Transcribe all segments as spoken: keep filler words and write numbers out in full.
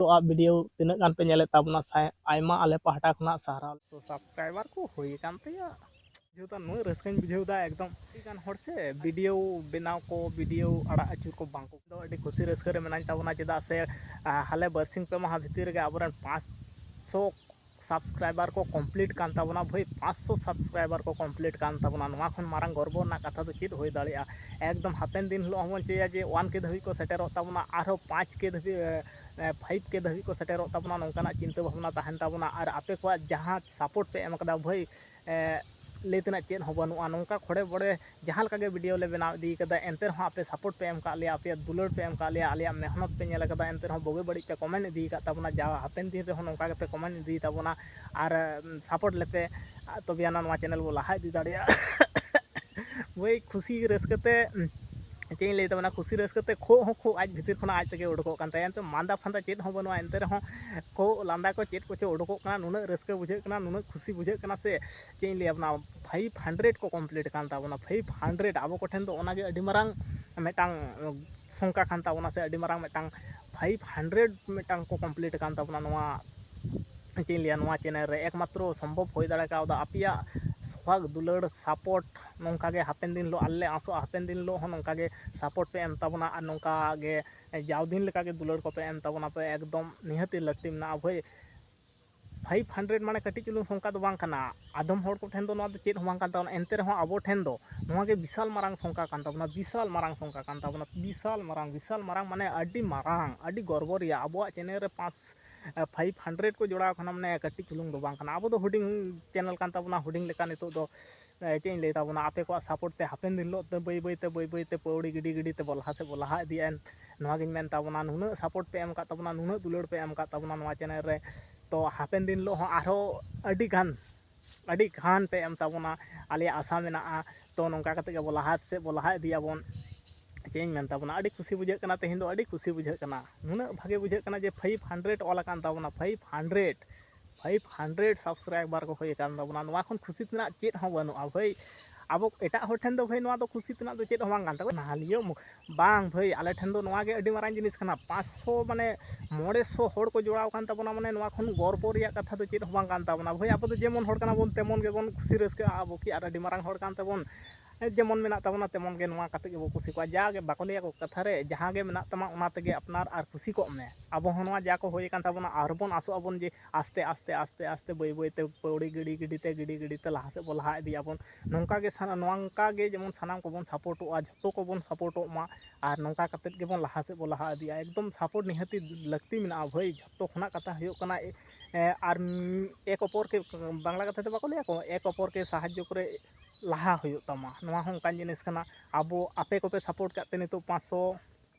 ᱛᱚ ᱟᱜ ᱵᱷᱤᱰᱤᱭᱳ ᱛᱤᱱᱟᱹᱜ ᱜᱟᱱ ᱯᱮ ᱧᱮᱞᱮᱫ ᱛᱟᱵᱚᱱᱟ, ᱥᱟᱭ-, ᱟᱭᱢᱟ ᱟᱞᱮ ᱯᱟᱦᱴᱟ ᱠᱷᱚᱱᱟᱜ ᱥᱟᱨᱦᱟᱣ᱾ ᱛᱚ ᱥᱟᱵᱥᱠᱨᱟᱭᱵᱟᱨ ᱠᱚ ᱦᱩᱭ ᱟᱠᱟᱱ ᱛᱟᱭᱟ, ᱵᱩᱡᱷᱟᱹᱣ ᱫᱟ, ᱱᱩᱱᱟᱹᱜ ᱨᱟᱹᱥᱠᱟᱹᱧ ᱵᱩᱡᱷᱟᱹᱣ ᱫᱟ ᱮᱠᱫᱚᱢ᱾ ᱟᱹᱰᱤ ᱜᱟᱱ ᱦᱚᱲ ᱥᱮ ᱵᱷᱤᱰᱤᱭᱳ ᱵᱮᱱᱟᱣ ᱠᱚ, ᱵᱷᱤᱰᱤᱭᱳ ᱟᱲᱟᱜ ᱟᱹᱪᱩᱨ ᱠᱚ ᱵᱟᱝ ᱠᱚ, ᱫᱚ ᱟᱹᱰᱤ ᱠᱷᱩᱥᱤ ᱨᱟᱹᱥᱠᱟᱹ ᱨᱮ ᱢᱮᱱᱟᱹᱧ ᱛᱟᱵᱚᱱᱟ, ᱪᱮᱫᱟᱜ ᱥᱮ ᱟᱸ, ᱦᱟᱞᱮ ᱵᱟᱨᱥᱤᱧ ᱯᱮ ᱢᱟᱦᱟ ᱵᱷᱤᱛᱤᱨ ᱨᱮᱜᱮ ᱟᱵᱚᱨᱮᱱ ᱯᱟᱸᱪᱥᱚ ᱥᱟᱵᱥᱠᱨᱟᱭᱵᱟᱨ ᱠᱚ ᱠᱚᱢᱯᱞᱤᱴ ᱠᱟᱱ ᱛᱟᱵᱚᱱᱟ᱾ ᱵᱷᱟᱹᱭ, ᱯᱟᱸᱪᱥᱚ ᱥᱟᱵᱥᱠᱨᱟᱭᱵᱟᱨ ᱠᱚ ᱠᱚᱢᱯᱞᱤᱴ ᱠᱟᱱ ᱛᱟᱵᱚᱱᱟ, ᱱᱚᱣᱟ ᱠᱷᱚᱱ ᱢᱟᱨᱟᱝ ᱜᱚᱨᱵᱚ ᱨᱮᱱᱟᱜ ᱠᱟᱛᱷᱟ ᱫᱚ ᱪᱮᱫ ᱦᱩᱭ ᱫᱟᱲᱮᱭᱟᱜᱼᱟ? ᱮᱠᱫᱚᱢ ᱦᱟᱯᱮᱱ ᱫᱤᱱ ᱦᱤᱞᱳᱜ ᱦᱚᱸᱵᱚᱱ ᱪᱟᱹᱭᱟ ᱡᱮ ᱚᱣᱟᱱ ᱠᱮ ᱫᱷᱟᱹᱵᱤᱡ ᱠᱚ ᱥᱮᱴᱮᱨᱚᱜ ᱛᱟᱵᱚᱱᱟ, ᱟᱨᱦᱚᱸ ᱯᱟᱸᱪ ᱠᱮ ᱫᱷᱟᱹᱵᱤᱡ, ᱮ, ᱮ, ᱯᱷᱟᱭᱤᱵᱷ ᱠᱮ ᱫᱷᱟᱹᱵᱤᱡ ᱠᱚ ᱥᱮᱴᱮᱨᱚᱜ ᱛᱟᱵᱚᱱᱟ, ᱱᱚᱝᱠᱟᱱᱟᱜ ᱪᱤᱱᱛᱟᱹ ᱵᱷᱟᱵᱽᱱᱟ ᱛᱟᱦᱮᱱ ᱛᱟᱵᱚᱱᱟ᱾ ᱟᱨ ᱟᱯᱮ ᱠᱚᱣᱟᱜ ᱡᱟᱦᱟᱸ ᱥᱟᱯᱳᱨᱴ ᱯᱮ ᱮᱢ ᱠᱟᱫᱟ, ᱵᱷᱟᱹᱭ, ᱮ, ᱞᱟᱹᱭ ᱛᱮᱱᱟᱜ ᱪᱮᱫ ᱦᱚᱸ ᱵᱟᱹᱱᱩᱜᱼᱟ᱾ ᱱᱚᱝᱠᱟ ᱠᱷᱚᱲᱮ ᱵᱚᱲᱮ ᱡᱟᱦᱟᱸ ᱞᱮᱠᱟ ᱜᱮ ᱵᱷᱤᱰᱤᱭᱳ ᱞᱮ ᱵᱮᱱᱟᱣ ᱤᱫᱤ ᱠᱟᱫᱟ, ᱮᱱᱛᱮ ᱨᱮᱦᱚᱸ ᱟᱯᱮ ᱥᱟᱯᱳᱨᱴ ᱯᱮ ᱮᱢ ᱠᱟᱜ ᱞᱮᱭᱟ, ᱟᱯᱮᱭᱟᱜ ᱫᱩᱞᱟᱹᱲ ᱯᱮ ᱮᱢ ᱠᱟᱜ ᱞᱮᱭᱟ, ᱟᱞᱮᱭᱟᱜ ᱢᱮᱦᱱᱚᱛ ᱯᱮ ᱧᱮᱞ ᱠᱟᱫᱟ, ᱮᱱᱛᱮ ᱨᱮᱦᱚᱸ ᱵᱩᱜᱤ ᱵᱟᱹᱲᱤᱡ ᱯᱮ ᱠᱚᱢᱮᱱᱴ ᱤᱫᱤ ᱠᱟᱫ ᱛᱟᱵᱚᱱᱟ᱾ ᱡᱟ ᱦᱟᱯᱮᱱ ᱫᱤᱱ ᱨᱮᱦᱚᱸ ᱱᱚᱝᱠᱟ ᱜᱮᱯᱮ ᱠᱚᱢᱮᱱᱴ ᱤᱫᱤ ᱛᱟᱵᱚᱱᱟ ᱟᱨ, ᱩᱢ, ᱥᱟᱯᱳᱨᱴ ᱞᱮᱯᱮ᱾ ᱛᱚᱵᱮ ᱟᱱᱟ ᱱᱚᱣᱟ ᱪᱮᱱᱮᱞ ᱵᱚ ᱞᱟᱦᱟ ᱤᱫᱤ ᱫᱟᱲᱮᱭᱟᱜᱼᱟ᱾ ᱵᱷᱟᱹᱭ, ᱠᱷᱩᱥᱤ ᱨᱟᱹᱥᱠᱟᱹ ᱛᱮ, ᱩᱢ, ᱪᱮᱫ ᱤᱧ ᱞᱟᱹᱭ ᱛᱟᱵᱚᱱᱟ, ᱠᱷᱩᱥᱤ ᱨᱟᱹᱥᱠᱟᱹ ᱛᱮ ᱠᱷᱳᱜ ᱦᱚᱸ ᱠᱷᱳᱜ ᱟᱡ ᱵᱷᱤᱛᱤᱨ ᱠᱷᱚᱱᱟᱜ ᱟᱡ ᱛᱮᱜᱮ ᱩᱰᱩᱠᱚᱜ ᱠᱟᱱ ᱛᱟᱭᱟ᱾ ᱮᱱᱛᱮ ᱢᱟᱸᱫᱟ ᱯᱷᱟᱸᱫᱟ ᱪᱮᱫ ᱦᱚᱸ ᱵᱟᱹᱱᱩᱜᱼᱟ, ᱮᱱᱛᱮ ᱨᱮᱦᱚᱸ ᱠᱷᱳᱜ ᱞᱟᱸᱫᱟ ᱠᱚ ᱪᱮᱫ ᱠᱚᱪᱚ ᱩᱰᱩᱠᱚᱜ ᱠᱟᱱᱟ᱾ ᱱᱩᱱᱟᱹᱜ ᱨᱟᱹᱥᱠᱟᱹ ᱵᱩᱡᱷᱟᱹᱜ ᱠᱟᱱᱟ, ᱱᱩᱱᱟᱹᱜ ᱠᱷᱩᱥᱤ ᱵᱩᱡᱷᱟᱹᱜ ᱠᱟᱱᱟ ᱥᱮ, ᱪᱮᱫ ᱤᱧ ᱞᱟᱹᱭᱟ ᱟᱵᱚᱱᱟ, ᱯᱷᱟᱭᱤᱵᱷ ᱦᱟᱱᱰᱨᱮᱰ ᱠᱚ ᱠᱚᱢᱯᱞᱤᱴ ᱟᱠᱟᱱ ᱛᱟᱵᱚᱱᱟ᱾ ᱯᱷᱟᱭᱤᱵᱷ ᱦᱟᱱᱰᱨᱮᱰ ᱟᱵᱚ ᱠᱚᱴᱷᱮᱱ ᱫᱚ ᱚᱱᱟᱜᱮ ᱟᱹᱰᱤ ᱢᱟᱨᱟᱝ ᱢᱤᱫᱴᱟᱝ ᱥᱚᱝᱠᱷᱟ ᱠᱟᱱ ᱛᱟᱵᱚᱱᱟ, ᱥᱮ ᱟᱹᱰᱤ ᱢᱟᱨᱟᱝ ᱢᱤᱫᱴᱟᱝ ᱯᱷᱟᱭᱤᱵᱷ ᱦᱟᱱᱰᱨᱮᱰ ᱢᱤᱫᱴᱟᱝ ᱠᱚ ᱠᱚᱢᱯᱞᱤᱴ ᱟᱠᱟᱱ ᱛᱟᱵᱚᱱᱟ᱾ ᱱᱚᱣᱟ ᱪᱮᱫ ᱤᱧ ᱞᱟᱹᱭᱟ, ᱱᱚᱣᱟ ᱪᱮᱱᱮᱞ ᱨᱮ ᱮᱠᱢᱟᱛᱨᱚ ᱥᱚᱢᱵᱷᱚᱵ ᱦᱩᱭ ᱫᱟᱲᱮ ᱠᱟᱣᱫᱟ ᱟᱯᱮᱭᱟᱜ ᱥᱚᱦᱟᱜᱽ ᱫᱩᱞᱟᱹᱲ ᱥᱟᱯᱳᱨᱴ᱾ ᱱᱚᱝᱠᱟ ᱜᱮ ᱦᱟᱯᱮᱱ ᱫᱤᱱ ᱦᱤᱞᱳᱜ ᱟᱞᱮ ᱞᱮ ᱟᱥᱚᱜᱼᱟ, ᱦᱟᱯᱮᱱ ᱫᱤᱱ ᱦᱤᱞᱳᱜ ᱦᱚᱸ ᱱᱚᱝᱠᱟ ᱜᱮ ᱥᱟᱯᱳᱨᱴ ᱯᱮ ᱮᱢ ᱛᱟᱵᱚᱱᱟ ᱟᱨ ᱱᱚᱝᱠᱟ ᱜᱮ ᱡᱟᱣ ᱫᱤᱱ ᱞᱮᱠᱟ ᱜᱮ ᱫᱩᱞᱟᱹᱲ ᱠᱚᱯᱮ ᱮᱢ ᱛᱟᱵᱚᱱᱟ ᱯᱮ᱾ ᱮᱠᱫᱚᱢ ᱱᱤᱦᱟᱹᱛᱤ ᱞᱟᱹᱠᱛᱤ ᱢᱮᱱᱟᱜᱼᱟ ᱵᱷᱟᱹᱭ᱾ ᱯᱷᱟᱭᱤᱵᱷ ᱦᱟᱱᱰᱨᱮᱰ ᱢᱟᱱᱮ ᱠᱟᱹᱴᱤᱡ ᱪᱩᱞᱩᱝ ᱥᱚᱝᱠᱷᱟ ᱫᱚ ᱵᱟᱝ ᱠᱟᱱᱟ᱾ ᱟᱫᱚᱢ ᱦᱚᱲ ᱠᱚᱴᱷᱮᱱ ᱫᱚ ᱱᱚᱣᱟ ᱫᱚ ᱪᱮᱫ ᱦᱚᱸ ᱵᱟᱝ ᱠᱟᱱ ᱛᱟᱵᱚᱱᱟ, ᱮᱱᱛᱮ ᱨᱮᱦᱚᱸ ᱟᱵᱚ ᱴᱷᱮᱱ ᱫᱚ ᱱᱚᱣᱟ ᱜᱮ ᱵᱤᱥᱟᱞ ᱢᱟᱨᱟᱝ ᱥᱚᱝᱠᱷᱟ ᱠᱟᱱ ᱛᱟᱵᱚᱱᱟ, ᱵᱤᱥᱟᱞ ᱢᱟᱨᱟᱝ ᱥᱚᱝᱠᱷᱟ ᱠᱟᱱ ᱛᱟᱵᱚᱱᱟ, ᱵᱤᱥᱟᱞ ᱢᱟᱨᱟᱝ, ᱵᱤᱥᱟᱞ ᱢᱟᱨᱟᱝ ᱢᱟᱱᱮ ᱟᱹᱰᱤ ᱢᱟᱨᱟᱝ, ᱟᱹᱰᱤ ᱜᱚᱨᱵᱚ ᱨᱮᱭᱟᱜ᱾ ᱟᱵᱚᱣᱟᱜ ᱪᱮᱱᱮᱞ ᱨᱮ ᱯᱟᱸᱪ, ᱯᱷᱟᱭᱤᱵᱷ ᱦᱟᱱᱰᱨᱮᱰ ᱠᱚ ᱡᱚᱲᱟᱣ ᱠᱟᱱᱟ, ᱢᱟᱱᱮ ᱠᱟᱹᱴᱤᱡ ᱪᱩᱞᱩᱝ ᱫᱚ ᱵᱟᱝ ᱠᱟᱱᱟ᱾ ᱟᱵᱚ ᱫᱚ ᱦᱩᱰᱤᱧ ᱪᱮᱱᱮᱞ ᱠᱟᱱ ᱛᱟᱵᱚᱱᱟ, ᱦᱩᱰᱤᱧ ᱞᱮᱠᱟ ᱱᱤᱛᱚᱜ ᱫᱚ᱾ ᱮ, ᱪᱮᱫ ᱤᱧ ᱞᱟᱹᱭ ᱛᱟᱵᱚᱱᱟ, ᱟᱯᱮ ᱠᱚᱣᱟᱜ ᱥᱟᱯᱳᱨᱴ ᱛᱮ ᱦᱟᱯᱮᱱ ᱫᱤᱱ ᱦᱤᱞᱳᱜ ᱛᱮ ᱵᱟᱹᱭ ᱵᱟᱹᱭ ᱛᱮ, ᱵᱟᱹᱭ ᱵᱟᱹᱭ ᱛᱮ ᱯᱟᱹᱣᱲᱤ ᱜᱤᱰᱤ ᱜᱤᱰᱤ ᱛᱮ ᱵᱚ ᱞᱟᱦᱟ ᱥᱮᱫ ᱵᱚ ᱞᱟᱦᱟ ᱤᱫᱤᱜᱼᱟ᱾ ᱱᱚᱣᱟ ᱜᱤᱧ ᱢᱮᱱ ᱛᱟᱵᱚᱱᱟ, ᱱᱩᱱᱟᱹᱜ ᱥᱟᱯᱳᱨᱴ ᱯᱮ ᱮᱢ ᱠᱟᱜ ᱛᱟᱵᱚᱱᱟ, ᱱᱩᱱᱟᱹᱜ ᱫᱩᱞᱟᱹᱲ ᱯᱮ ᱮᱢ ᱠᱟᱜ ᱛᱟᱵᱚᱱᱟ ᱱᱚᱣᱟ ᱪᱮᱱᱮᱞ ᱨᱮ, ᱛᱚ ᱦᱟᱯᱮᱱ ᱫᱤᱱ ᱦᱤᱞᱳᱜ ᱦᱚᱸ ᱟᱨᱦᱚᱸ ᱟᱹᱰᱤ ᱜᱟᱱ, ᱟᱹᱰᱤ ᱜᱟᱱ ᱯᱮ ᱮᱢ ᱛᱟᱵᱚᱱᱟ, ᱟᱞᱮᱭᱟᱜ ᱟᱥᱟ ᱢᱮᱱᱟᱜᱼᱟ᱾ ᱛᱚ ᱱᱚᱝᱠᱟ ᱠᱟᱛᱮ ᱜᱮ ᱵᱚ ᱞᱟᱦᱟ ᱥᱮᱫ ᱵᱚ ᱞᱟᱦᱟ ᱤᱫᱤᱭᱟᱵᱚᱱ᱾ ᱪᱮᱫ ᱤᱧ ᱢᱮᱱ ᱛᱟᱵᱚᱱᱟ, ᱟᱹᱰᱤ ᱠᱷᱩᱥᱤ ᱵᱩᱡᱷᱟᱹᱜ ᱠᱟᱱᱟ, ᱛᱮᱦᱮᱧ ᱫᱚ ᱟᱹᱰᱤ ᱠᱷᱩᱥᱤ ᱵᱩᱡᱷᱟᱹᱜ ᱠᱟᱱᱟ, ᱱᱩᱱᱟᱹᱜ ᱵᱷᱟᱜᱮ ᱵᱩᱡᱷᱟᱹᱜ ᱠᱟᱱᱟ ᱡᱮ ᱯᱷᱟᱭᱤᱵᱷ ᱦᱟᱱᱰᱨᱮᱰ ᱚᱞ ᱟᱠᱟᱱ ᱛᱟᱵᱚᱱᱟ, five hundred, five hundred subscriber ᱠᱚ ᱦᱩᱭ ᱟᱠᱟᱱ ᱛᱟᱵᱚᱱᱟ᱾ ᱱᱚᱣᱟ ᱠᱷᱚᱱ ᱠᱷᱩᱥᱤ ᱛᱮᱱᱟᱜ ᱪᱮᱫ ᱦᱚᱸ ᱵᱟᱹᱱᱩᱜᱼᱟ ᱵᱷᱟᱹᱭ᱾ ᱟᱵᱚ ᱮᱴᱟᱜ ᱦᱚᱲ ᱴᱷᱮᱱ ᱫᱚ ᱵᱷᱟᱹᱭ ᱱᱚᱣᱟ ᱫᱚ ᱠᱩᱥᱤ ᱛᱮᱱᱟᱜ ᱫᱚ ᱪᱮᱫ ᱦᱚᱸ ᱵᱟᱝ ᱠᱟᱱ ᱛᱟᱵᱚᱱᱟ᱾ ᱱᱟᱦᱟᱞᱤᱭᱟᱹ ᱢᱩ-, ᱵᱟᱝ ᱵᱷᱟᱹᱭ, ᱟᱞᱮ ᱴᱷᱮᱱ ᱫᱚ ᱱᱚᱣᱟ ᱜᱮ ᱟᱹᱰᱤ ᱢᱟᱨᱟᱝ ᱡᱤᱱᱤᱥ ᱠᱟᱱᱟ᱾ ᱯᱟᱸᱪᱥᱚ ᱢᱟᱱᱮ ᱢᱚᱬᱮ ᱥᱚ ᱦᱚᱲ ᱠᱚ ᱡᱚᱲᱟᱣ ᱟᱠᱟᱱ ᱛᱟᱵᱚᱱᱟ, ᱢᱟᱱᱮ ᱱᱚᱣᱟ ᱠᱷᱚᱱ ᱜᱚᱨᱵᱚ ᱨᱮᱭᱟᱜ ᱠᱟᱛᱷᱟ ᱫᱚ ᱪᱮᱫ ᱦᱚᱸ ᱵᱟᱝ ᱠᱟᱱ ᱛᱟᱵᱚᱱᱟ ᱵᱷᱟᱹᱭ᱾ ᱟᱵᱚ ᱫᱚ ᱡᱮᱢᱚᱱ ᱦᱚᱲ ᱠᱟᱱᱟ ᱵᱚᱱ ᱛᱮᱢᱚᱱ ᱜᱮᱵᱚᱱ ᱠᱩᱥᱤ ᱨᱟᱹᱥᱠᱟᱹᱜᱼᱟ᱾ ᱟᱵᱚ ᱠᱤ ᱟᱨ ᱟᱹᱰᱤ ᱢᱟᱨᱟᱝ ᱦᱚᱲ ᱠᱟᱱ ᱛᱮᱵᱚᱱ ᱡᱮᱢᱚᱱ ᱢᱮᱱᱟᱜ ᱛᱟᱵᱚᱱᱟ ᱛᱮᱢᱚᱱ ᱜᱮ ᱱᱚᱣᱟ ᱠᱟᱛᱮ ᱜᱮᱵᱚ ᱠᱩᱥᱤ ᱠᱚᱣᱟ᱾ ᱡᱟᱜᱮ ᱵᱟᱠᱚ ᱞᱟᱹᱭᱟ ᱠᱚ ᱠᱟᱛᱷᱟ ᱨᱮ, ᱡᱟᱦᱟᱸ ᱜᱮ ᱢᱮᱱᱟᱜ ᱛᱟᱢᱟ ᱚᱱᱟ ᱛᱮᱜᱮ ᱟᱯᱱᱟᱨ ᱟᱨ ᱠᱩᱥᱤ ᱠᱚᱜ ᱢᱮ᱾ ᱟᱵᱚ ᱦᱚᱸ ᱱᱚᱣᱟ ᱡᱟ ᱠᱚ ᱦᱩᱭ ᱟᱠᱟᱱ ᱛᱟᱵᱚᱱᱟ, ᱟᱨ ᱵᱚᱱ ᱟᱥᱚᱜ ᱟᱵᱚᱱ ᱡᱮ ᱟᱥᱛᱮ ᱟᱥᱛᱮ ᱟᱥᱛᱮ ᱟᱥᱛᱮ ᱵᱟᱹᱭ ᱵᱟᱹᱭ ᱛᱮ ᱯᱟᱹᱣᱲᱤ ᱜᱤᱰᱤ ᱜᱤᱰᱤ ᱛᱮ ᱜᱤᱰᱤ ᱜᱤᱰᱤ ᱛᱮ ᱞᱟᱦᱟ ᱥᱮᱫ ᱵᱚ ᱞᱟᱦᱟ ᱤᱫᱤᱜ ᱟᱵᱚᱱ᱾ ᱱᱚᱝᱠᱟ ᱜᱮ ᱥᱟᱱᱟ-, ᱱᱚᱝᱠᱟ ᱜᱮ ᱡᱮᱢᱚᱱ ᱥᱟᱱᱟᱢ ᱠᱚᱵᱚᱱ ᱥᱟᱯᱳᱨᱴᱚᱜᱼᱟ, ᱡᱷᱚᱛᱚ ᱠᱚᱵᱚᱱ ᱥᱟᱯᱳᱨᱴᱚᱜ ᱢᱟ᱾ ᱟᱨ ᱱᱚᱝᱠᱟ ᱠᱟᱛᱮᱫ ᱜᱮᱵᱚᱱ ᱞᱟᱦᱟ ᱥᱮᱫ ᱵᱚ ᱞᱟᱦᱟ ᱤᱫᱤᱜᱼᱟ᱾ ᱮᱠᱫᱚᱢ ᱥᱟᱯᱳᱨᱴ ᱱᱤᱦᱟᱹᱛᱤ ᱞᱟᱹᱠᱛᱤ ᱢᱮᱱᱟᱜᱼᱟ ᱵᱷᱟᱹᱭ᱾ ᱡᱷᱚᱛᱚ ᱠᱷᱚᱱᱟᱜ ᱠᱟᱛᱷᱟ ᱦᱩᱭᱩᱜ ᱠᱟᱱᱟ, ᱮ-, ᱮ-, ᱟᱨ ᱢ-, ᱮᱠ ᱚᱯᱚᱨ ᱠᱮ, ᱵᱟᱝᱞᱟ ᱠᱟᱛᱷᱟ ᱛᱮ ᱵᱟᱠᱚ ᱞᱟᱹᱭᱟ ᱠᱚ, ᱮᱠ ᱚᱯᱚᱨ ᱠᱮ ᱥᱟᱦᱟᱡᱽᱡᱚ ᱠᱚᱨᱮ ᱞᱟᱦᱟ ᱦᱩᱭᱩᱜ ᱛᱟᱢᱟ᱾ ᱱᱚᱣᱟ ᱦᱚᱸ ᱚᱱᱠᱟᱱ ᱡᱤᱱᱤᱥ ᱠᱟᱱᱟ᱾ ᱟᱵᱚ ᱟᱯᱮ ᱠᱚᱯᱮ ᱥᱟᱯᱳᱨᱴ ᱠᱟᱜ ᱛᱮ ᱱᱤᱛᱚᱜ ᱯᱟᱸᱪᱥᱚ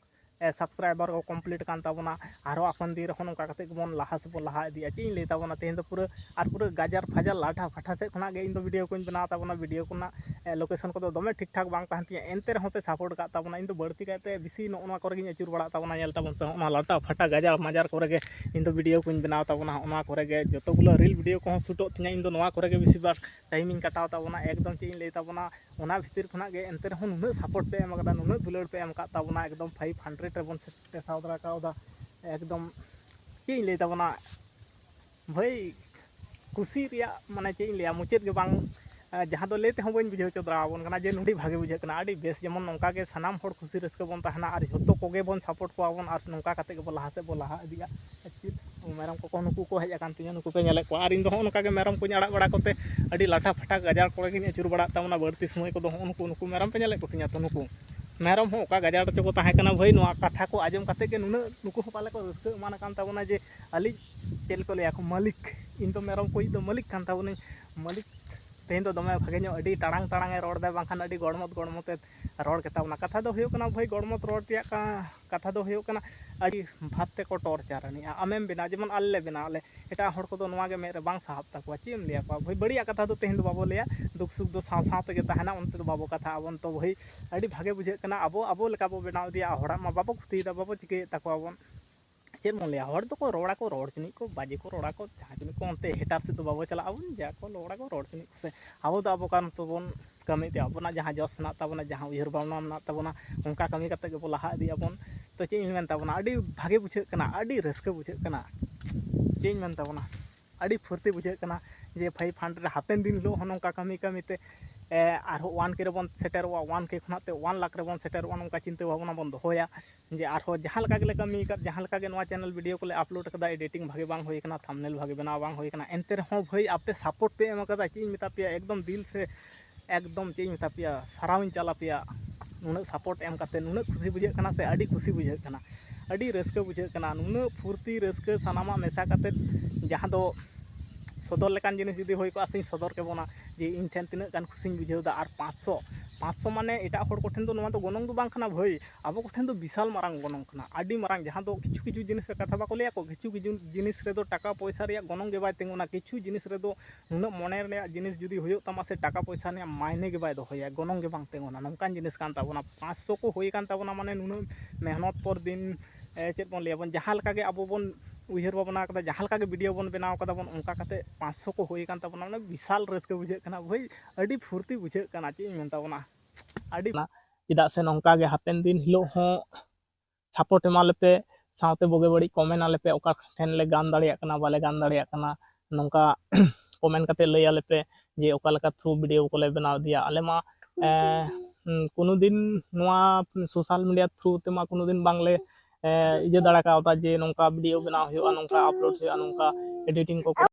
ᱥᱟᱵᱥᱠᱨᱟᱭᱵᱟᱨ ᱠᱚ ᱠᱚᱢᱯᱞᱤᱴ ᱠᱟᱱ ᱛᱟᱵᱚᱱᱟ᱾ ᱟᱨᱦᱚᱸ ᱟᱯᱮᱱ ᱫᱤᱱ ᱨᱮᱦᱚᱸ ᱱᱚᱝᱠᱟ ᱠᱟᱛᱮ ᱜᱮᱵᱚᱱ ᱞᱟᱦᱟ ᱥᱮᱫ ᱵᱚᱱ ᱞᱟᱦᱟ ᱤᱫᱤᱜᱼᱟ᱾ ᱪᱮᱫ ᱤᱧ ᱞᱟᱹᱭ ᱛᱟᱵᱚᱱᱟ, ᱛᱮᱦᱮᱧ ᱫᱚ ᱯᱩᱨᱟᱹ ᱟᱨ ᱯᱩᱨᱟᱹ ᱜᱟᱡᱟᱨ ᱯᱷᱟᱡᱟᱨ ᱞᱟᱴᱷᱟ ᱯᱷᱟᱴᱷᱟ ᱥᱮᱫ ᱠᱷᱚᱱᱟᱜ ᱜᱮ ᱤᱧ ᱫᱚ ᱵᱷᱤᱰᱤᱭᱳ ᱠᱚᱧ ᱵᱮᱱᱟᱣ ᱛᱟᱵᱚᱱᱟ᱾ ᱵᱷᱤᱰᱤᱭᱳ ᱠᱚᱨᱮᱱᱟᱜ ᱞᱳᱠᱮᱥᱚᱱ ᱠᱚᱫᱚ ᱫᱚᱢᱮ ᱴᱷᱤᱠ ᱴᱷᱟᱠ ᱵᱟᱝ ᱛᱟᱦᱮᱱ ᱛᱤᱧᱟᱹ, ᱮᱱᱛᱮ ᱨᱮᱦᱚᱸ ᱯᱮ ᱥᱟᱯᱳᱨᱴ ᱠᱟᱜ ᱛᱟᱵᱚᱱᱟ᱾ ᱤᱧ ᱫᱚ ᱵᱟᱹᱲᱛᱤ ᱠᱟᱭᱛᱮ ᱵᱮᱥᱤ ᱱᱚᱜᱼᱚ ᱱᱚᱣᱟ ᱠᱚᱨᱮ ᱜᱤᱧ ᱟᱹᱪᱩᱨ ᱵᱟᱲᱟᱜ ᱛᱟᱵᱚᱱᱟ᱾ ᱧᱮᱞ ᱛᱟᱵᱚᱱ ᱯᱮ, ᱦᱚᱸᱜᱼᱚ ᱱᱚᱣᱟ ᱞᱟᱴᱷᱟ ᱯᱷᱟᱴᱟ ᱜᱟᱡᱟᱲ ᱢᱟᱡᱟᱨ ᱠᱚᱨᱮ ᱜᱮ ᱤᱧ ᱫᱚ ᱵᱷᱤᱰᱤᱭᱳ ᱠᱚᱧ ᱵᱮᱱᱟᱣ ᱛᱟᱵᱚᱱᱟ᱾ ᱦᱚᱸᱜᱼᱚ ᱱᱚᱣᱟ ᱠᱚᱨᱮ ᱜᱮ ᱡᱚᱛᱚ ᱜᱩᱞᱟᱹ ᱨᱤᱞ ᱵᱷᱤᱰᱤᱭᱳ ᱠᱚᱦᱚᱸ ᱥᱩᱴᱚᱜ ᱛᱤᱧᱟᱹ᱾ ᱤᱧ ᱫᱚ ᱱᱚᱣᱟ ᱠᱚᱨᱮ ᱜᱮ ᱵᱮᱥᱤᱨ ᱵᱷᱟᱜᱽ ᱴᱟᱭᱤᱢᱤᱧ ᱠᱟᱴᱟᱣ ᱛᱟᱵᱚᱱᱟ᱾ ᱮᱠᱫᱚᱢ ᱪᱮᱫ ᱤᱧ ᱞᱟᱹᱭ ᱛᱟᱵᱚᱱᱟ, ᱚᱱᱟ ᱵᱷᱤᱛᱤᱨ ᱠᱷᱚᱱᱟᱜ ᱜᱮ ᱮᱱᱛᱮ ᱨᱮᱦᱚᱸ ᱱᱩᱱᱟᱹᱜ ᱥᱟᱯᱳᱨᱴ ᱯᱮ ᱮᱢ ᱟᱠᱟᱫᱟ, ᱱᱩᱱᱟᱹᱜ ᱫᱩᱞᱟᱹᱲ ᱯᱮ ᱮᱢ ᱟᱠᱟᱫ ᱛᱟᱵᱚᱱᱟ᱾ ᱮᱠᱫᱚᱢ ᱯᱷᱟᱭᱤᱵᱷ ᱦᱟᱱᱰᱨᱮᱰ ᱨᱮᱵᱚᱱ ᱥᱮᱴᱮᱨ ᱥᱟᱶ ᱫᱟᱨᱟ ᱠᱟᱣᱫᱟ᱾ ᱮᱠᱫᱚᱢ ᱪᱮᱫ ᱤᱧ ᱞᱟᱹᱭ ᱛᱟᱵᱚᱱᱟ ᱵᱷᱟᱹᱭ, ᱠᱩᱥᱤ ᱨᱮᱭᱟᱜ ᱢᱟᱱᱮ ᱪᱮᱫ ᱤᱧ ᱞᱟᱹᱭᱟ, ᱢᱩᱪᱟᱹᱫ ᱜᱮ ᱵᱟᱝ᱾ ᱟᱨ ᱡᱟᱦᱟᱸ ᱫᱚ ᱞᱟᱹᱭ ᱛᱮᱦᱚᱸ ᱵᱟᱹᱧ ᱵᱩᱡᱷᱟᱹᱣ ᱦᱚᱪᱚ ᱫᱟᱲᱮᱭᱟᱵᱚᱱ ᱠᱟᱱᱟ ᱡᱮ ᱱᱩᱱᱟᱹᱜ ᱵᱷᱟᱜᱮ ᱵᱩᱡᱷᱟᱹᱜ ᱠᱟᱱᱟ᱾ ᱟᱹᱰᱤ ᱵᱮᱥ, ᱡᱮᱢᱚᱱ ᱱᱚᱝᱠᱟ ᱜᱮ ᱥᱟᱱᱟᱢ ᱦᱚᱲ ᱠᱩᱥᱤ ᱨᱟᱹᱥᱠᱟᱹ ᱵᱚᱱ ᱛᱟᱦᱮᱱᱟ ᱟᱨ ᱡᱷᱚᱛᱚ ᱠᱚᱜᱮ ᱵᱚᱱ ᱥᱟᱯᱳᱨᱴ ᱠᱚᱣᱟ ᱵᱚᱱ ᱟᱨ ᱱᱚᱝᱠᱟ ᱠᱟᱛᱮ ᱜᱮᱵᱚᱱ ᱞᱟᱦᱟ ᱥᱮᱫ ᱵᱚᱱ ᱞᱟᱦᱟ ᱤᱫᱤᱜᱼᱟ᱾ ᱟᱨ ᱪᱮᱫ ᱢᱮᱨᱚᱢ ᱠᱚᱠᱚ ᱱᱩᱠᱩ ᱠᱚ ᱦᱮᱡ ᱟᱠᱟᱱ ᱛᱤᱧᱟᱹ, ᱱᱩᱠᱩ ᱯᱮ ᱧᱮᱞᱮᱫ ᱠᱚᱣᱟ᱾ ᱟᱨ ᱤᱧ ᱫᱚ ᱦᱚᱸᱜᱼᱚ ᱱᱚᱝᱠᱟ ᱜᱮ ᱢᱮᱨᱚᱢ ᱠᱚᱧ ᱟᱲᱟᱜ ᱵᱟᱲᱟ ᱠᱚᱛᱮ ᱟᱹᱰᱤ ᱞᱟᱴᱷᱟ ᱯᱷᱟᱴᱟ ᱜᱟᱡᱟᱲ ᱠᱚᱨᱮ ᱜᱤᱧ ᱟᱹᱪᱩᱨ ᱵᱟᱲᱟᱜ ᱛᱟᱵᱚᱱᱟ᱾ ᱵᱟᱹᱲᱛᱤ ᱥᱚᱢᱚᱭ ᱠᱚᱫᱚ ᱦᱚᱸᱜᱼᱚ ᱱᱩᱠᱩ, ᱱᱩᱠᱩ ᱢᱮᱨᱚᱢ ᱯᱮ ᱧᱮᱞᱮᱫ ᱠᱚ ᱛᱤᱧᱟ ᱛᱚ, ᱱᱩᱠᱩ ᱢᱮᱨᱚᱢ ᱦᱚᱸ ᱚᱠᱟ ᱜᱟᱡᱟᱲ ᱨᱮᱪᱚ ᱠᱚ ᱛᱟᱦᱮᱸ ᱠᱟᱱᱟ ᱵᱷᱟᱹᱭ᱾ ᱱᱚᱣᱟ ᱠᱟᱛᱷᱟ ᱠᱚ ᱟᱸᱡᱚᱢ ᱠᱟᱛᱮ ᱜᱮ ᱱᱩᱱᱟᱹᱜ ᱱᱩᱠᱩ ᱦᱚᱸ ᱯᱟᱞᱮ ᱠᱚ ᱨᱟᱹᱥᱠᱟᱹ ᱮᱢᱟᱱ ᱟᱠᱟᱱ ᱛᱟᱵᱚᱱᱟ ᱡᱮ ᱟᱹᱞᱤᱧ ᱪᱮᱫ ᱠᱚ ᱞᱟᱹᱭᱟ ᱠᱚ, ᱢᱟᱹᱞᱤᱠ, ᱤᱧ ᱫᱚ ᱢᱮᱨᱚᱢ ᱠᱚᱭᱤᱡ ᱫᱚ ᱢᱟᱹᱞᱤᱠ ᱠᱟᱱ ᱛᱟᱵᱚᱱᱟᱹᱧ᱾ ᱢᱟᱹᱞᱤᱠ ᱛᱮᱦᱮᱧ ᱫᱚ ᱫᱚᱢᱮ ᱵᱷᱟᱜᱮ ᱧᱚᱜ ᱟᱹᱰᱤ ᱴᱟᱲᱟᱝ ᱴᱟᱲᱟᱝ ᱮ ᱨᱚᱲ ᱫᱟᱭ, ᱵᱟᱝᱠᱷᱟᱱ ᱟᱹᱰᱤ ᱜᱚᱲᱢᱚᱛ ᱜᱚᱲᱢᱚᱛ ᱮ ᱨᱚᱲ ᱜᱮᱛᱟ ᱵᱚᱱᱟ᱾ ᱠᱟᱛᱷᱟ ᱫᱚ ᱦᱩᱭᱩᱜ ᱠᱟᱱᱟ ᱵᱷᱟᱹᱭ, ᱜᱚᱲᱢᱚᱛ ᱨᱚᱲ ᱨᱮᱭᱟᱜ ᱠᱟ-, ᱠᱟᱛᱷᱟ ᱫᱚ ᱦᱩᱭᱩᱜ ᱠᱟᱱᱟ ᱟᱹᱰᱤ ᱵᱷᱟᱵᱽ ᱛᱮᱠᱚ ᱴᱚᱨᱪᱟᱨ ᱟᱹᱱᱤᱡᱼᱟ᱾ ᱟᱢᱮᱢ ᱵᱮᱱᱟᱣ, ᱡᱮᱢᱚᱱ ᱟᱞᱮ ᱞᱮ ᱵᱮᱱᱟᱣ ᱟᱞᱮ, ᱮᱴᱟᱜ ᱦᱚᱲ ᱠᱚᱫᱚ ᱱᱚᱣᱟ ᱜᱮ ᱢᱮᱫ ᱨᱮ ᱵᱟᱝ ᱥᱟᱦᱟᱵ ᱛᱟᱠᱚᱣᱟ᱾ ᱪᱮᱫ ᱮᱢ ᱞᱟᱹᱭᱟ ᱠᱚᱣᱟ ᱵᱷᱟᱹᱭ? ᱵᱟᱹᱲᱤᱡᱟᱜ ᱠᱟᱛᱷᱟ ᱫᱚ ᱛᱮᱦᱮᱧ ᱫᱚ ᱵᱟᱵᱚ ᱞᱟᱹᱭᱟ, ᱫᱩᱠ ᱥᱩᱠ ᱫᱚ ᱥᱟᱶ ᱥᱟᱶ ᱛᱮᱜᱮ ᱛᱟᱦᱮᱱᱟ, ᱚᱱᱛᱮ ᱫᱚ ᱵᱟᱵᱚ ᱠᱟᱛᱷᱟ ᱟᱵᱚᱱ᱾ ᱛᱚ ᱵᱷᱟᱹᱭ, ᱟᱹᱰᱤ ᱵᱷᱟᱜᱮ ᱵᱩᱡᱷᱟᱹᱜ ᱠᱟᱱᱟ, ᱟᱵᱚ ᱟᱵᱚ ᱞᱮᱠᱟ ᱵᱚ ᱵᱮᱱᱟᱣ ᱤᱫᱤᱭᱟ, ᱦᱚᱲᱟᱜ ᱢᱟ ᱵᱟᱵᱚ ᱠᱷᱚᱛᱤᱭᱮᱫᱟ, ᱵᱟᱵᱚ ᱪᱤᱠᱟᱹᱭᱮᱫ ᱛᱟᱠᱚᱣᱟ ᱵᱚᱱ᱾ ᱪᱮᱫ ᱵᱚᱱ ᱞᱟᱹᱭᱟ, ᱦᱚᱲ ᱫᱚᱠᱚ ᱨᱚᱲ ᱟᱠᱚ, ᱨᱚᱲ ᱪᱚᱱᱤᱡ ᱠᱚ, ᱵᱟᱡᱮ ᱠᱚ ᱨᱚᱲ ᱟᱠᱚ, ᱡᱟᱦᱟᱸ ᱪᱚᱱᱤᱡ ᱠᱚ, ᱚᱱᱛᱮ ᱦᱮᱴᱟᱨ ᱥᱮᱫ ᱫᱚ ᱵᱟᱵᱚ ᱪᱟᱞᱟᱜ ᱟᱵᱚᱱ, ᱡᱟ ᱠᱚ ᱨᱚᱲ ᱟᱠᱚ, ᱨᱚᱲ ᱪᱚᱱᱤᱡ ᱠᱚ ᱥᱮ᱾ ᱟᱵᱚ ᱫᱚ ᱟᱵᱚ ᱠᱟᱱ ᱛᱟᱵᱚᱱ, ᱠᱟᱹᱢᱤ ᱛᱮ ᱟᱵᱚᱱᱟᱜ ᱡᱟᱦᱟᱸ ᱡᱚᱥ ᱢᱮᱱᱟᱜ ᱛᱟᱵᱚᱱᱟ, ᱡᱟᱦᱟᱸ ᱩᱭᱦᱟᱹᱨ ᱵᱷᱟᱵᱽᱱᱟ ᱢᱮᱱᱟᱜ ᱛᱟᱵᱚᱱᱟ, ᱚᱱᱠᱟ ᱠᱟᱹᱢᱤ ᱠᱟᱛᱮ ᱜᱮᱵᱚ ᱞᱟᱦᱟ ᱤᱫᱤᱜ ᱟᱵᱚᱱ᱾ ᱛᱚ ᱪᱮᱫ ᱤᱧ ᱢᱮᱱ ᱛᱟᱵᱚᱱᱟ, ᱟᱹᱰᱤ ᱵᱷᱟᱜᱮ ᱵᱩᱡᱷᱟᱹᱜ ᱠᱟᱱᱟ, ᱟᱹᱰᱤ ᱨᱟᱹᱥᱠᱟᱹ ᱵᱩᱡᱷᱟᱹᱜ ᱠᱟᱱᱟ᱾ ᱪᱮᱫ ᱤᱧ ᱢᱮᱱ ᱛᱟᱵᱚᱱᱟ, ᱟᱹᱰᱤ ᱯᱷᱩᱨᱛᱤ ᱵᱩᱡᱷᱟᱹᱜ ᱠᱟᱱᱟ ᱡᱮ ᱯᱷᱟᱭᱤᱵᱷ ᱦᱟᱱᱰᱨᱮᱰ ᱦᱟᱯᱮᱱ ᱫᱤᱱ ᱦᱤᱞᱳᱜ ᱦᱚᱸ ᱱᱚᱝᱠᱟ ᱠᱟᱹᱢᱤ ᱠᱟᱹᱢᱤ ᱛᱮ, ᱮ, ᱟᱨᱦᱚᱸ ᱳᱣᱟᱱ ᱠᱮ ᱨᱮᱵᱚᱱ ᱥᱮᱴᱮᱨᱚᱜᱼᱟ, ᱳᱣᱟᱱ ᱠᱮ ᱠᱷᱚᱱᱟᱜ ᱛᱮ ᱳᱣᱟᱱ ᱞᱟᱠᱷ ᱨᱮᱵᱚᱱ ᱥᱮᱴᱮᱨᱚᱜᱼᱟ, ᱱᱚᱝᱠᱟ ᱪᱤᱱᱛᱟᱹ ᱵᱷᱟᱵᱽᱱᱟ ᱵᱚᱱ ᱫᱚᱦᱚᱭᱟ᱾ ᱡᱮ ᱟᱨᱦᱚᱸ ᱡᱟᱦᱟᱸ ᱞᱮᱠᱟ ᱜᱮᱞᱮ ᱠᱟᱹᱢᱤ ᱟᱠᱟᱫ, ᱡᱟᱦᱟᱸ ᱞᱮᱠᱟ ᱜᱮ ᱱᱚᱣᱟ ᱪᱮᱱᱮᱞ ᱵᱷᱤᱰᱤᱭᱳ ᱠᱚᱞᱮ ᱟᱯᱞᱳᱰ ᱟᱠᱟᱫᱟ, ᱮᱰᱤᱴᱤᱝ ᱵᱷᱟᱜᱮ ᱵᱟᱝ ᱦᱩᱭ ᱟᱠᱟᱱᱟ, ᱛᱷᱟᱢᱵᱱᱮᱞ ᱵᱷᱟᱜᱮ ᱵᱮᱱᱟᱣ ᱵᱟᱝ ᱦᱩᱭ ᱟᱠᱟᱱᱟ, ᱮᱱᱛᱮ ᱨᱮᱦᱚᱸ ᱵᱷᱟᱹᱭ ᱟᱯᱮ ᱥᱟᱯᱳᱨᱴ ᱯᱮ ᱮᱢ ᱟᱠᱟᱫᱟ, ᱪᱮᱫ ᱤᱧ ᱢᱮᱛᱟ ᱯᱮᱭᱟ, ᱮᱠᱫᱚᱢ ᱫᱤᱞ ᱥᱮ ᱮᱠᱫᱚᱢ ᱪᱮᱫ ᱤᱧ ᱢᱮᱛᱟ ᱯᱮᱭᱟ, ᱥᱟᱨᱦᱟᱣ ᱤᱧ ᱪᱟᱞ ᱟᱯᱮᱭᱟ᱾ ᱱᱩᱱᱟᱹᱜ ᱥᱟᱯᱳᱨᱴ ᱮᱢ ᱠᱟᱛᱮ ᱱᱩᱱᱟᱹᱜ ᱠᱩᱥᱤ ᱵᱩᱡᱷᱟᱹᱜ ᱠᱟᱱᱟ ᱥᱮ, ᱟᱹᱰᱤ ᱠᱩᱥᱤ ᱵᱩᱡᱷᱟᱹᱜ ᱠᱟᱱᱟ, ᱟᱹᱰᱤ ᱨᱟᱹᱥᱠᱟᱹ ᱵᱩᱡᱷᱟᱹᱜ ᱠᱟᱱᱟ᱾ ᱱᱩᱱᱟᱹᱜ ᱯᱷᱩᱨᱛᱤ ᱨᱟᱹᱥᱠᱟᱹ ᱥᱟᱱᱟᱢᱟᱜ ᱢᱮᱥᱟ ᱠᱟᱛᱮ, ᱡᱟᱦᱟᱸ ᱫᱚ ᱥᱚᱫᱚᱨ ᱞᱮᱠᱟᱱ ᱡᱤᱱᱤᱥ ᱡᱩᱫᱤ ᱦᱩᱭ ᱠᱚᱜᱼᱟ ᱥᱮᱧ ᱥᱚᱫᱚᱨ ᱠᱮᱵᱚᱱᱟ, ᱡᱮ ᱤᱧ ᱴᱷᱮᱱ ᱛᱤᱱᱟᱹᱜ ᱜᱟᱱ ᱠᱩᱥᱤᱧ ᱵᱩᱡᱷᱟᱹᱣ ᱮᱫᱟ᱾ ᱟᱨ ᱯᱟᱸᱪᱥᱚ, ᱯᱟᱸᱪᱥᱚ ᱢᱟᱱᱮ ᱮᱴᱟᱜ ᱦᱚᱲ ᱠᱚᱴᱷᱮᱱ ᱫᱚ ᱱᱚᱣᱟ ᱫᱚ ᱜᱚᱱᱚᱝ ᱫᱚ ᱵᱟᱝ ᱠᱟᱱᱟ ᱵᱷᱟᱹᱭ, ᱟᱵᱚ ᱠᱚᱴᱷᱮᱱ ᱫᱚ ᱵᱤᱥᱟᱞ ᱢᱟᱨᱟᱝ ᱜᱚᱱᱚᱝ ᱠᱟᱱᱟ, ᱟᱹᱰᱤ ᱢᱟᱨᱟᱝ᱾ ᱡᱟᱦᱟᱸ ᱫᱚ ᱠᱤᱪᱷᱩ ᱠᱤᱪᱷᱩ ᱡᱤᱱᱤᱥ ᱨᱮ ᱠᱟᱛᱷᱟ ᱵᱟᱠᱚ ᱞᱟᱹᱭᱟ ᱠᱚ, ᱠᱤᱪᱷᱩ ᱠᱤᱪᱷᱩ ᱡᱤᱱᱤᱥ ᱨᱮᱫᱚ ᱴᱟᱠᱟ ᱯᱚᱭᱥᱟ ᱨᱮᱭᱟᱜ ᱜᱚᱱᱚᱝ ᱜᱮ ᱵᱟᱭ ᱛᱤᱸᱜᱩᱱᱟ, ᱠᱤᱪᱷᱩ ᱡᱤᱱᱤᱥ ᱨᱮᱫᱚ ᱱᱩᱱᱟᱹᱜ ᱢᱚᱱᱮ ᱨᱮᱭᱟᱜ ᱡᱤᱱᱤᱥ ᱡᱩᱫᱤ ᱦᱩᱭᱩᱜ ᱛᱟᱢᱟ ᱥᱮ ᱴᱟᱠᱟ ᱯᱚᱭᱥᱟ ᱨᱮᱭᱟᱜ ᱢᱟᱭᱱᱮ ᱜᱮ ᱵᱟᱭ ᱫᱚᱦᱚᱭᱟ, ᱜᱚᱱᱚᱝ ᱜᱮ ᱵᱟᱝ ᱛᱤᱸᱜᱩᱱᱟ, ᱱᱚᱝᱠᱟᱱ ᱡᱤᱱᱤᱥ ᱠᱟᱱ ᱛᱟᱵᱚᱱᱟ᱾ ᱯᱟᱸᱪᱥᱚ ᱠᱚ ᱦᱩᱭ ᱟᱠᱟᱱ ᱛᱟᱵᱚᱱᱟ, ᱢᱟᱱᱮ ᱱᱩᱱᱟᱹᱜ ᱢᱮᱦᱱᱚᱛ ᱯᱚᱨ ᱫᱤᱱ, ᱮ, ᱪᱮᱫ ᱵᱚᱱ ᱞᱟᱹᱭᱟ ᱵᱚᱱ, ᱡᱟᱦᱟᱸ ᱞᱮᱠᱟ ᱜᱮ ᱟᱵᱚ ᱵᱚᱱ ᱩᱭᱦᱟᱹᱨ ᱵᱷᱟᱵᱽᱱᱟ ᱠᱟᱫᱟ, ᱡᱟᱦᱟᱸ ᱞᱮᱠᱟ ᱜᱮ ᱵᱷᱤᱰᱤᱭᱳ ᱵᱚᱱ ᱵᱮᱱᱟᱣ ᱠᱟᱫᱟ ᱵᱚᱱ, ᱚᱱᱠᱟ ᱠᱟᱛᱮ ᱯᱟᱸᱪᱥᱚ ᱠᱚ ᱦᱩᱭ ᱟᱠᱟᱱ ᱛᱟᱵᱚᱱᱟ, ᱢᱟᱱᱮ ᱵᱤᱥᱟᱞ ᱨᱟᱹᱥᱠᱟᱹ ᱵᱩᱡᱷᱟᱹᱜ ᱠᱟᱱᱟ ᱵᱷᱟᱹᱭ, ᱟᱹᱰᱤ ᱯᱷᱩᱨᱛᱤ ᱵᱩᱡᱷᱟᱹᱜ ᱠᱟᱱᱟ, ᱪᱮᱫ ᱤᱧ ᱢᱮᱱ ᱛᱟᱵᱚᱱᱟ, ᱟᱹᱰᱤ᱾ ᱪᱮᱫᱟᱜ ᱥᱮ ᱱᱚᱝᱠᱟ ᱜᱮ ᱦᱟᱯᱮᱱ ᱫᱤᱱ ᱦᱤᱞᱳᱜ ᱦᱚᱸ ᱥᱟᱯᱳᱨᱴ ᱮᱢᱟ ᱞᱮᱯᱮ, ᱥᱟᱶᱛᱮ ᱵᱩᱜᱤ ᱵᱟᱹᱲᱤᱡ ᱠᱚᱢᱮᱱᱴ ᱟᱞᱮ ᱯᱮ, ᱚᱠᱟ ᱴᱷᱮᱱ ᱞᱮ ᱜᱟᱱ ᱫᱟᱲᱮᱭᱟᱜ ᱠᱟᱱᱟ, ᱵᱟᱞᱮ ᱜᱟᱱ ᱫᱟᱲᱮᱭᱟᱜ ᱠᱟᱱᱟ, ᱱᱚᱝᱠᱟ ᱠᱚᱢᱮᱱᱴ ᱠᱟᱛᱮ ᱞᱟᱹᱭ ᱟᱞᱮ ᱯᱮ ᱡᱮ ᱚᱠᱟ ᱞᱮᱠᱟ ᱛᱷᱨᱩ ᱵᱷᱤᱰᱤᱭᱳ ᱠᱚᱞᱮ ᱵᱮᱱᱟᱣ ᱤᱫᱤᱭᱟ᱾ ᱟᱞᱮ ᱢᱟ, ᱮ, ᱦᱩᱸ, ᱠᱳᱱᱳ ᱫᱤᱱ ᱱᱚᱣᱟ ᱥᱳᱥᱟᱞ ᱢᱤᱰᱤᱭᱟ ᱛᱷᱨᱩ ᱛᱮᱢᱟ ᱠᱳᱱᱳ ᱫᱤᱱ ᱵᱟᱝᱞᱮ, ᱮ, ᱤᱭᱟᱹ ᱫᱟᱲᱮ ᱠᱟᱣᱫᱟ ᱡᱮ ᱱᱚᱝᱠᱟ ᱵᱷᱤᱰᱤᱭᱳ ᱵᱮᱱᱟᱣ ᱦᱩᱭᱩᱜᱼᱟ, ᱱᱚᱝᱠᱟ ᱟᱯᱞᱳᱰ ᱦᱩᱭᱩᱜᱼᱟ, ᱱᱚᱝᱠᱟ ᱮᱰᱤᱴᱤᱝ ᱠᱚ